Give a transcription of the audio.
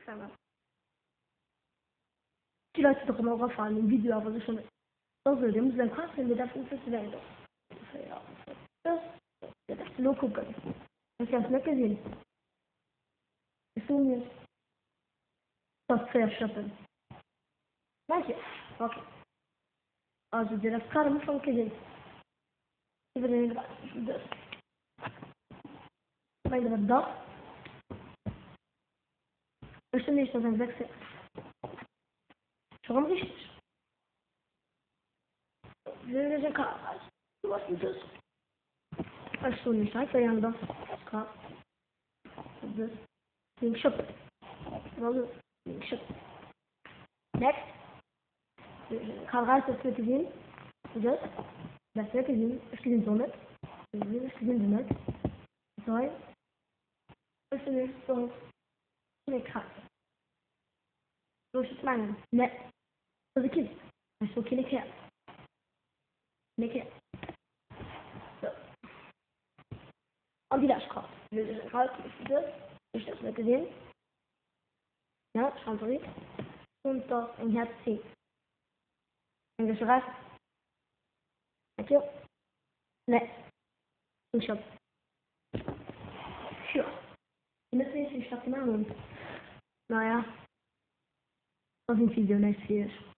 Déi Leit sinn och ëmmer erafalen um Video, awer sécher net. Da sou, dir musst eng Kaart hunn, dir däerft net wëssen, wéi eng et ass. 4, 5, 6, dir däerft elo kucken. Ech däerf net gesinn. Ech soen iech, et ass 4 Schrëppen. Thank you. Ok. Also, dir däerft d'Kaart am Ufank gesinn. Iwwer den dës. Mengt der, wat et ass? Ech soen iech, et ass eng 6 Häerz. Scho rëm richteg. Wéi eng Kaart ass du ass dës? Ech soen iech direkt wéi eng et ass. Dës Kaart. Dës. Meng Schëpp. Also, meng Schëpp. Next. Kaart eraus, dës net gesinn. Dës. Dës net gesinn. Ech gesinn se och net. Ech gesinn se net. Sorry. Ech sinn iech soss net krank. Soll ech et mengen? Ne, ass e Kind. Ech soll keen Käerz. Keen Käerz. Sou. An déi lescht Kart. Wëll ech eng Kart vun dës? Ech dat net gesinn. Ja, Chanterie. Und das eng Häerz 10. Eng ech recht? Thank you. Ne. Eng Schëpp. Jo. Net weess wéi ech dat gemaach hunn. Naja. Da sinn d'Videoen näischt fir iech.